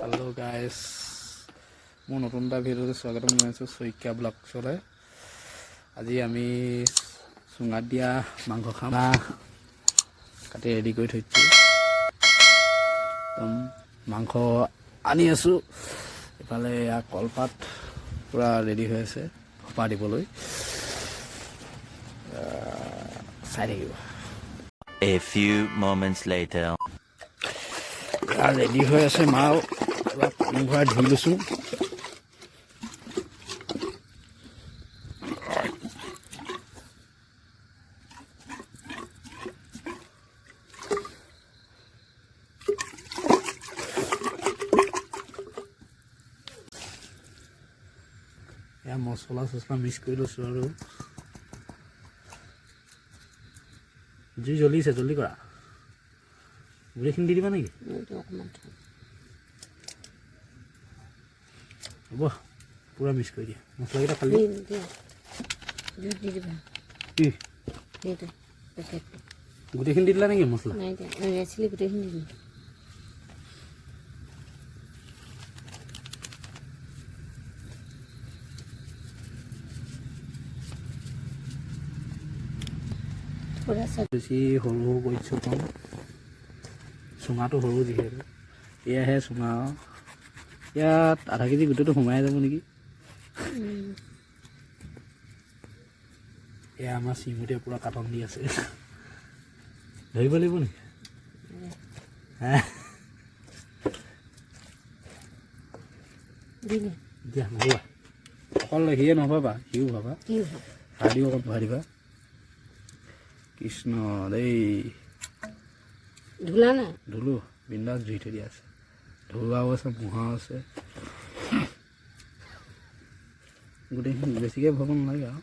Hello' guys, মোৰ নতুন এটা ভিডিঅ'লৈ স্বাগতম জনাইছোঁ শইকীয়া ব্লগছলৈ। আজি আমি চুঙাত দিয়া মাংস খাম। কাটি ৰেডি কৰি থৈ দিছোঁ একদম। মাংস আনি আছোঁ। ইফালে এয়া কলপাত পূৰা ৰেডি হৈ আছে সোপা দিবলৈ। চাই থাকিব। A few moments later. এয়া ৰেডি হৈ আছে মাও। অলপ পানী ভৰাই ধুই লৈছোঁ। এয়া মছলা চছলা মিক্স কৰি লৈছোঁ আৰু জুই জ্বলিছে, জল্দি কৰা। গোটেইখিনি দি দিবা নেকি? এইটো অকণমান থওঁ। হ'ব, পূৰা মিক্স কৰি দিয়া মছলাকেইটা খালি। দিয়া, জুইত দি দিবা। কি? সেইটো পেকেটটো। গোটেইখিনি দি দিলা নেকি মছলা? নাই দিয়া, ৰেড চিলি গোটেইখিনি দিম। থোৰা চা। বেছি সৰু সৰু কৰিছোঁ কম, চুঙাটো সৰু যিহেতু। এয়াহে চুঙা। ইয়াত আধা কেজি গোটেইটো সোমাই যাব নেকি? এয়া আমাৰ চিমুতে পূৰা কাটন দি আছে। ধৰিব লাগিব নেকি হে? দি দে। দিয়া, নভবা অকল সিয়ে নভাবা, সিও ভাবা। কি হ'ব? হাৰ্দিও অকণ ভৰাই দিবা। কৃষ্ণ দেই। ধুলা নাই? ধুলো, বিন্দাছ ধুই থৈ দিয়া আছে। ধোৱাও আছে, মোহাও আছে। গোটেইখিনি বেছিকৈ ভৰাব নালাগে আৰু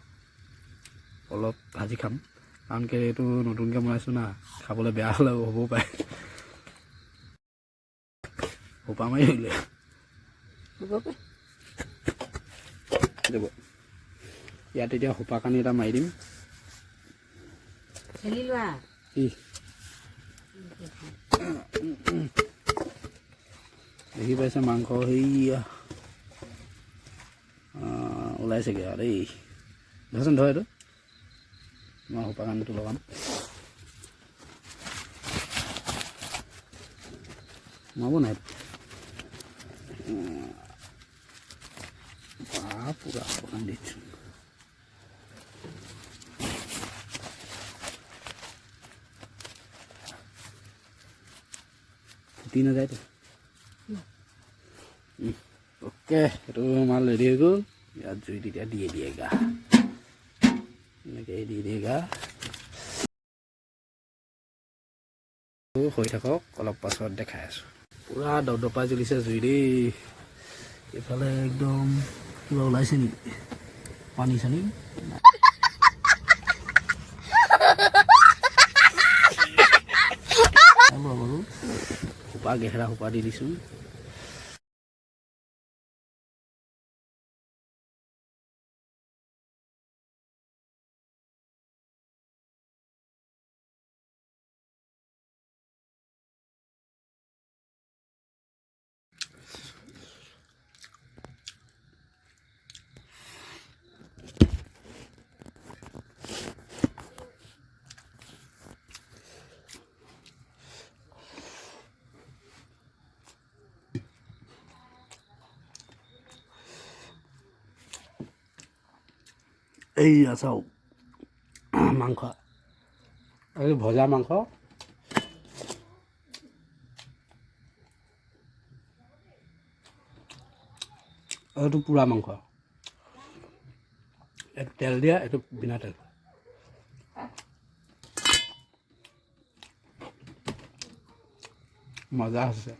অলপ ভাজি খাম, কাৰণ কেলৈ এইটো নতুনকৈ বনাইছোঁ না, খাবলৈ বেয়া হ'লে হ'বও পাৰে। সোপা মাৰি ধৰিলে। হ'ব পাই। যাব। ইয়াত এতিয়া সোপা কানি এটা মাৰি দিম। ঠেলি লোৱা। কি দেখি পাইছে মাংস? সেইয়া ওলাইছেগৈ আৰু দেই। ধৰচোন, ধৰ এইটো। মই সোপা কানিটো লগাম। সোমাব নাই বা? পূৰা সোপা কানি দিছোঁ। ফুটি নাযায়তো। অ'কে, এইটো মাল ৰেডি হৈ গ'ল। ইয়াত জুইত এতিয়া দিয়ে দিয়েগা, এনেকৈ দি দিয়েগা। হৈ থাকক, অলপ পাছত দেখাই আছোঁ। পূৰা দপদপাই জ্বলিছে জুই দেই। এইফালে একদম কিবা ওলাইছে নেকি, পানী চানী? হ'ব বাৰু, সোপা গেহেৰা সোপা দি দিছোঁ। এইয়া চাওক মাংস, এই ভজা মাংস। এইটো পোৰা মাংস। এইটো তেল দিয়া, এইটো বিনা তেল। মজা হৈছে।